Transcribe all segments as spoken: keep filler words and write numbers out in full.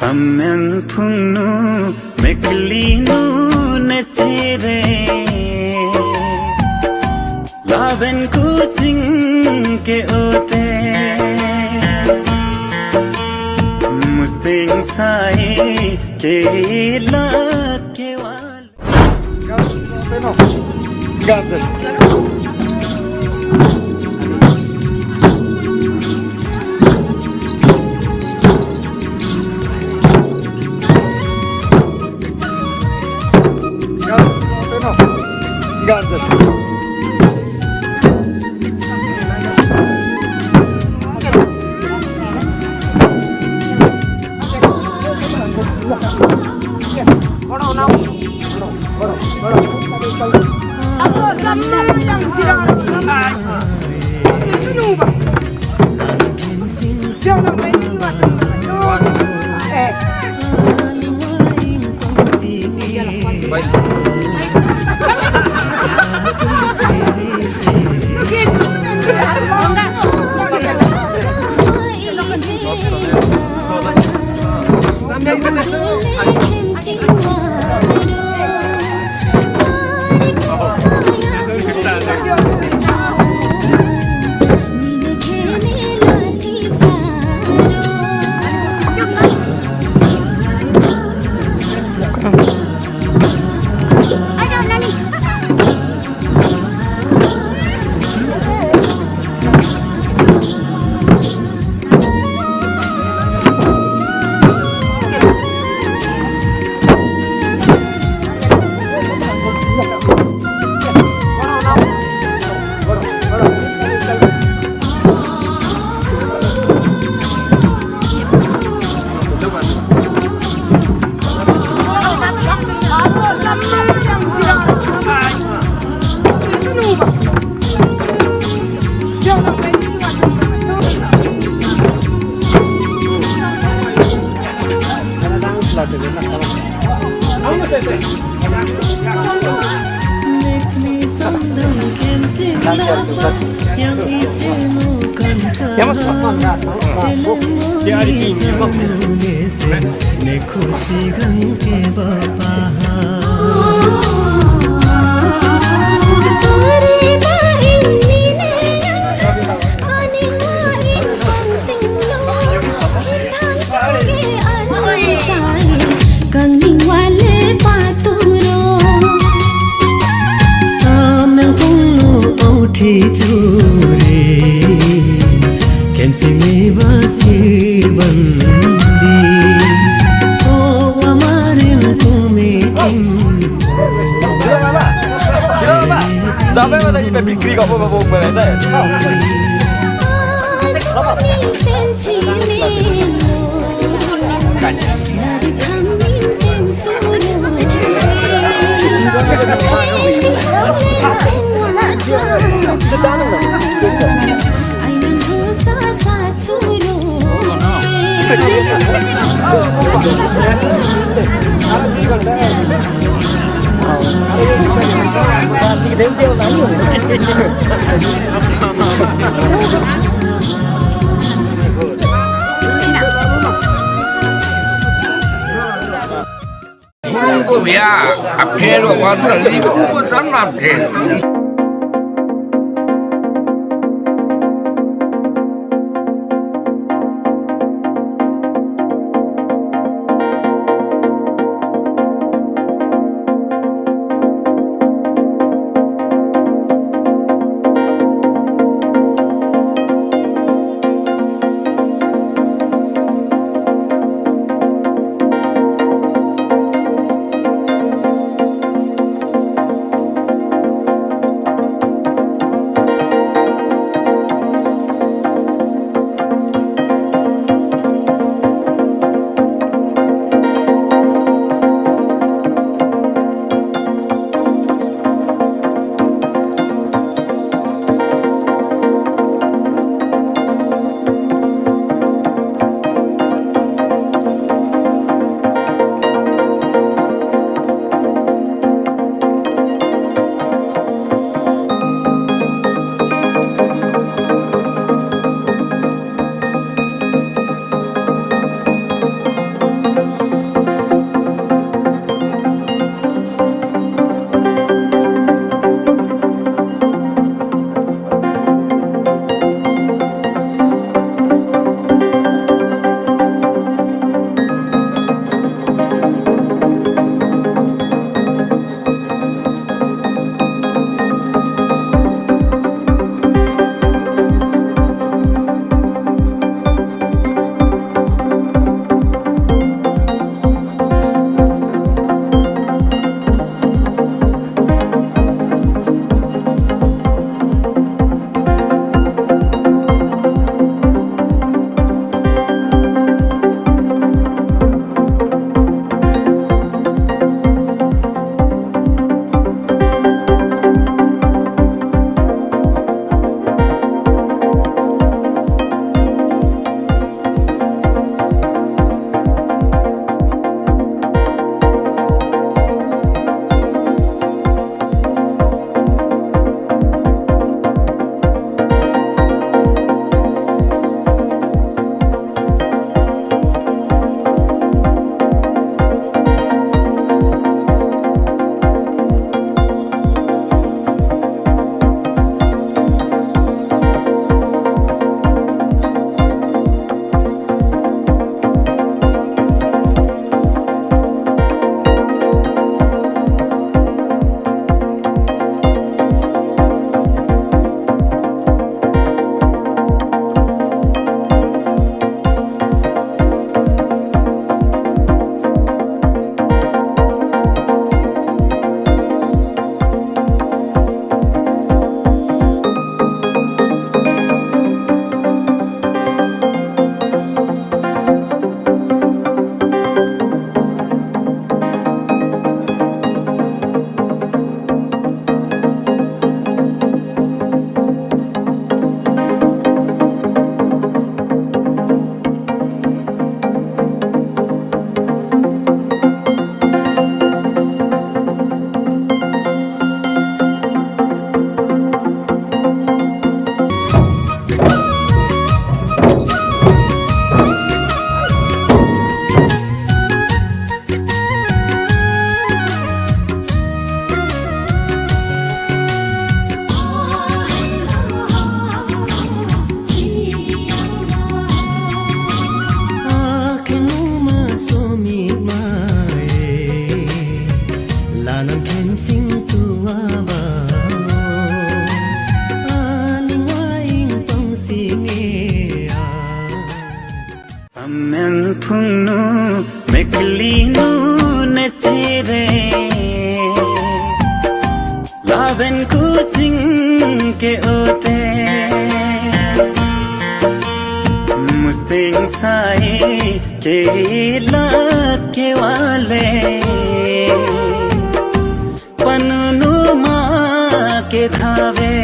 Sameang phungnu meklinu nesire. Laben kusing ke ote. Musing sai ke la ke wal. ꯃꯦꯡ ꯐꯨꯡꯅꯨ ꯃꯦꯛꯂꯤꯅꯨ ꯅꯦꯁꯦꯔꯦ ꯂꯥꯕꯦꯟ ꯀꯨꯁꯤꯡ ꯀꯦ ꯎꯇꯦ ꯃꯨꯁꯤꯡ ꯁꯥꯏ ꯀꯦ ꯂꯥꯛ ꯀꯦ ꯋꯥꯂꯦ ꯄꯅꯨꯅꯨ ꯃꯥ ꯀꯦ ꯊꯥꯕꯦ꯫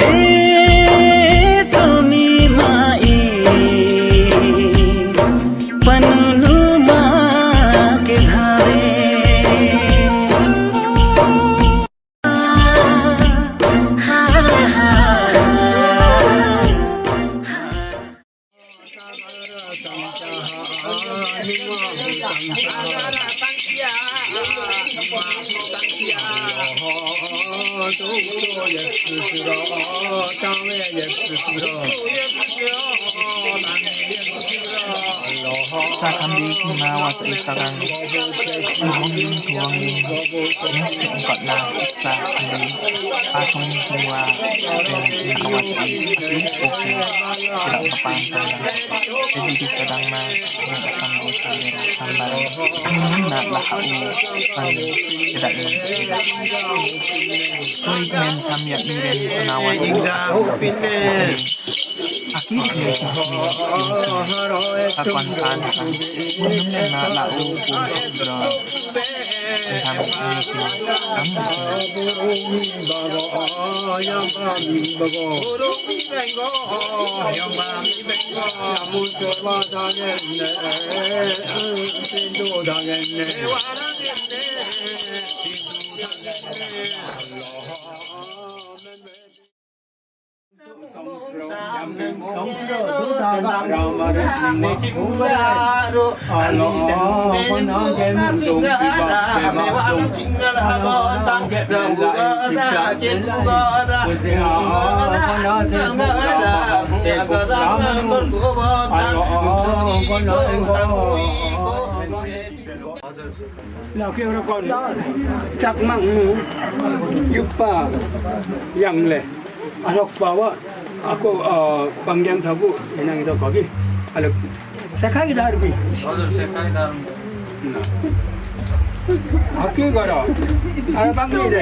ꯑꯦ ꯁꯣꯃꯤ ꯃꯥꯏ ꯄꯅꯨꯅꯨ ꯃꯥ ꯀꯦ ꯊꯥꯕꯦ꯫ Sa kambi kuna wa cha i tagang. Tuwang ling, tuwang ling. Yes, ungkat na sa kambi. Atung tuwa. Ina wa cha i. Ati, okay. Kira kapan sa na. Jadi di kadang na. Yang asam dosa merah sambar. Na lahau. Ani. Tidak ini. Tidak. Soy men sam yak miren kuna wa cha i. Aki ni sa ni sa kuan kan kan. Unum na la u pun dra. Entah mungkin si kamu. Laki ora kon chakmak nu yupa yang le. Alok bawa aku, eh, panggiang tagu enang itu kagi. Alok sekai darbi. Sekai darbi. Aki gara. Ara panggi de.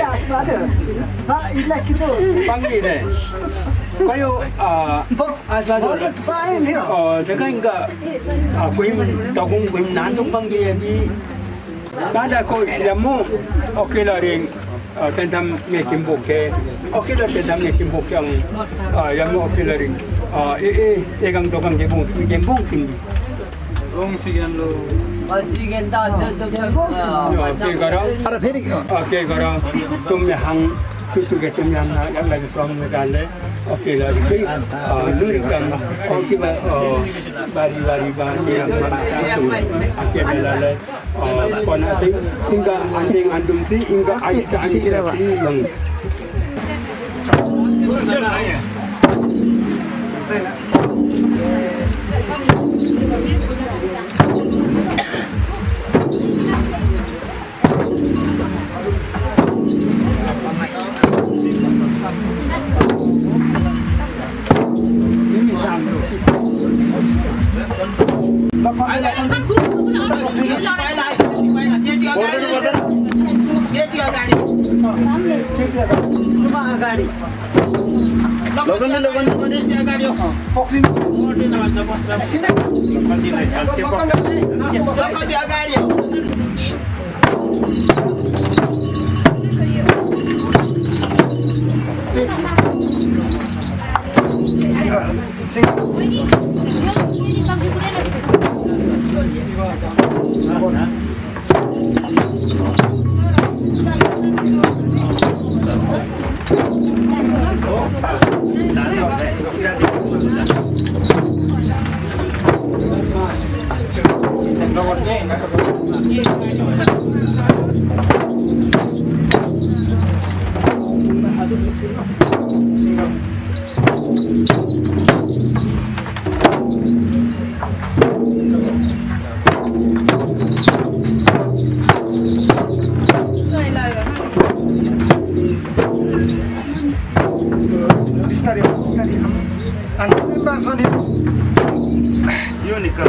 Panggi de. Kayo, ah, asal. Oh, sekai enggak. Ah, kuhim tagung kuhim nantung panggi ya bi. Nanda ko yamu okila ring, ah, tentam ngekim buke. Okila tentam ngekim buke ang, ah, yamu okila ring. Ah, e, e, egang dogang gebung, gebung kindi. Bung sigan lo. Bung sigan ta, se doktor, ah, oke, gara. Ara pheri. Oke, gara. Tum yahang, tutu ke tum yahang na, yang lagi tuang medale. Oke, lagi. Ah, nuri kam, oke, ba, oh, bari, bari, bari. Oke, lale. Oh, kon anting, ingga anting andum ti, ingga ai ta anting ti, bang. Antalim ba soni. Yo ni ka.